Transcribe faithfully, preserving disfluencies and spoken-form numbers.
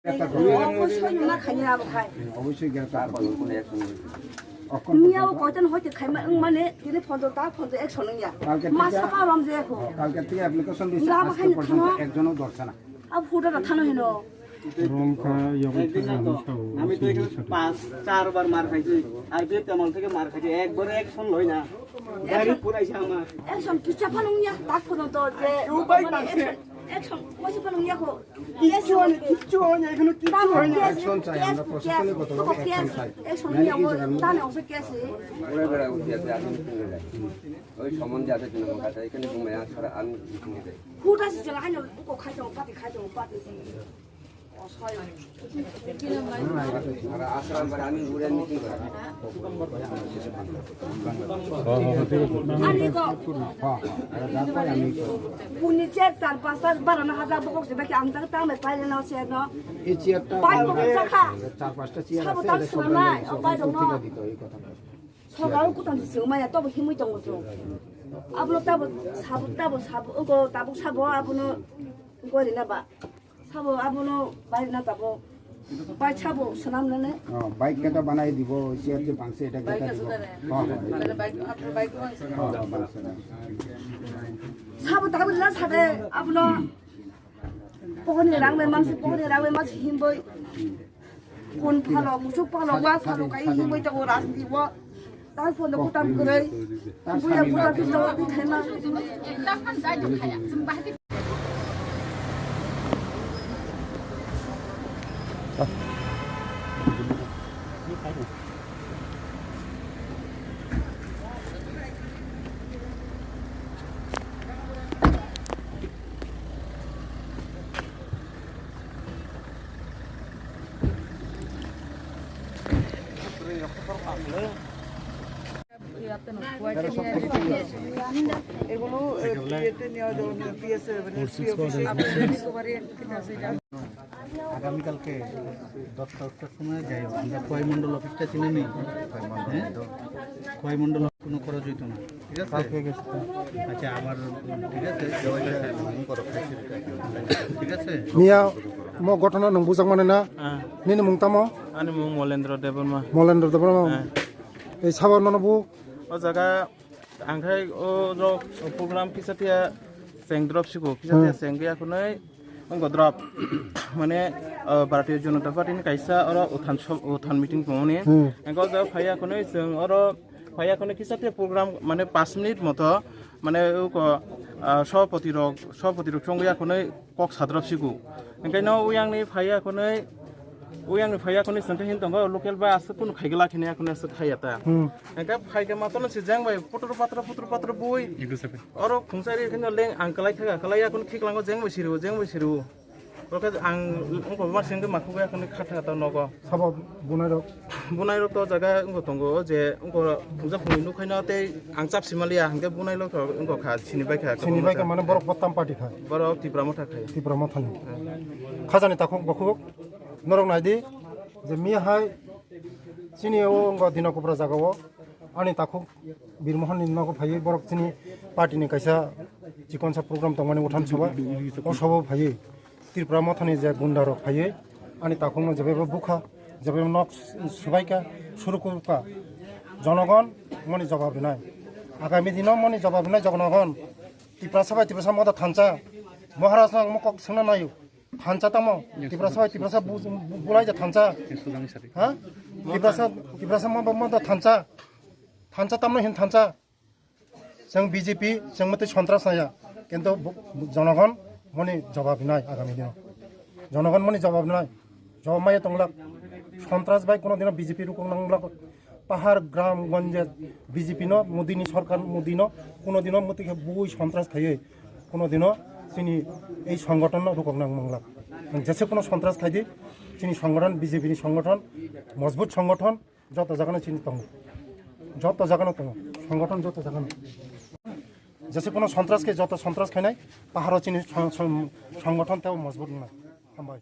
Obo soino ma khaina abo khai. Obosoi greptar korbo. Miya o koitan hoite khaima wng mane tini photo ta photo action wngya. Kalke ma tike, sapa rom je ko. Kalke tike application dise, lama ajke khaina porjonto thano. Ekjono dorse na. Ab huda da thano hino. Rom kha, yogo একদিন thana, নাই তো, hino sao, আমি তো এখানে sini sao. পাঁচ, চারবার মার খাইছি। আর যে তেমন থেকে মার খাইছি, একবারে অ্যাকশন লই না। গাড়ি পুরাইছে আমার। Action kicha phano wngya, tak phano to je. Upai mane bangse. Action, action, kosi phano wngya ko. কিচ্ছু হয় না, কিচ্ছু হয় না, এখনো কিচ্ছু হয় না। Action চাই আমরা, প্রশাসনিকগতভাবে action চাই। Action নাহলে এই জায়গার মধ্যে ঘুরে বেড়ায় উঠে আছে, আমি শুনে যাই। ওই সম্বন্ধে আছে, কিন্তু আমার কাছে এখানে ঘুমায়, আর ছাড়া আমি শুনে যাই। Huda si jala haino ko khai to, pati khai to, pati. Osoi. Ara asra ambar ami ure meeting kora. Ani ko. Puni chair char pasta barana hajar bokok se baki ang tak tang mai paile no chair no. এই চেয়ারটা pai bokok chakha. চার পাঁচটা চেয়ার আছে, এটা সরকার নিয়ে সব ঠিক দিত, এই কথা। Sabo tang swnamaya tobo himwi tongo chwng. Abono tabo sabo, tabo sabo, tabuk sabo abono gorina ba. Sabo abono bairna tabo. Bai sabo swnam nane. Oh, bike keta banai dibo, chair je bangse eta keta dibo. Oh, oh, bangse na. Sabo tabo la sade abono. Pokoni rang bai mangsi, pokoni rang bai mangsi himbai. Kun phalo, musuk phalo, wa phalo kai himbai ta o rajniti o. Tar phone ko tam kore. Buya buya tu lo tu thema. এগুলো, এ, ইয়েতে নেওয়া যাবে না, পিএসএ, মানে, এসপি অফিসে। আগামীকালকে দশটা, দশটার সময় যাই হোক, আমরা খোয়াই মণ্ডল অফিসটা চিনে নেই, হ্যাঁ? খোয়াই মণ্ডল কোনো খরচ হইতো না, ঠিক আছে? কালকে গেছে তো। আচ্ছা, আমার, ঠিক আছে, ঠিক আছে। Miya mo ghotona nwng bujak mani na? Ah. Nini mung tamo? Ani mung Molendra Debbarma. Molendra Debbarma. Ah. Ei sabo nono bu? O jaga ang khai o rok program kisa tiya seng drop siko, kisa tiya seng ya kunai. Wngkha drop, mane, ah, Bharatiya Janata Party ni kaisa oro uthan so-, uthan meeting tongmani. Hmm. Wngkha o jaga phaiya khwnwi chwng oro phaiya khwnwi kisa tei program, mane, pash minute moto, mane, uko, ah, sabhapati rok, sabhapati rok chongya khwnwi kok sa drop siku. Hwnkhe no uyang ni phaiya khwnwi, uyang ni phaiya khwnwi chwng khe hin tongo local bai aswk kunu khaigwla khini ya khwnwi aswk khaiya ta. Hmm. Hwnkhe phaikhe ma tono se jeng bai putru patra, putru patra bui. Ego sepe. Oro khungsa ri kheno leng ang kalai thaga, kalai ya khwn khiklango jeng bai siriwo, jeng bai siriwo. Oro khe ang wngkha ma sengkhe makhuk ya khwn khatha ta nogo. Sabo bunai rok? Bunai rok to jaga wngkha tongo je wngkha khungsa khungni nukhaino tei ang chap simaliya hwnkhe bunai rok to wngkha kha sini bai kha. Sini bai kha mane borok bo tam party kha? Borok Tipra Motha khai. Tipra Motha ni. Hmm. Khajani takhuk bakhuk norok naidi je mi hai chini o wngkha Dinakopra jaga o. Ani takhuk Birmohon ni nogo phaiwi borok chini party ni kaisa chikonsa program tongmani Uthan Sabha, o sabha phaiwi Tripura Mothani je gunda rok phaiwi ani takhuk no jebebo bukha, jebebo nok subaikha, surukurkha. Jonogon moni jobab rinai. Agami dino moni jobab rinai jonogon. Tiprasa bai Tiprasa moda thansa. Maharaj no ang kok swngna naio. Thansa tamo, Tiprasa bai Tiprasa bu-, bu-, bulai ja thansa. Ha? Tiprasa, Tiprasa ma, ma, ma da thansa. Thansa tamno hin thansa. Chwng B J P, chwng mate sontras naya. Kintu bu-, bu-, jonogon moni jobab nai agami dino. Jonogon moni jobab nai. Jobab maya tonglak. Sontras bai kono dino B J P rukung nanglak. Pahar, gram, gonje B J P no, Modi ni sorkar, Modi no, kuno dino moti khe bui sontras khaiwi, kuno dino chini ei songothon no rukok nang manglak. Jese kuno sontras khaidi, chini songothon, B J P ni songothon, mojbut songothon, joto jagano chini tongo. Joto jagano tongo. Songothon joto jagano. Jese kuno sontras khe joto sontras khainai, paharo chini son-, son-, songothon tebo mojbut wngnai. Hambai.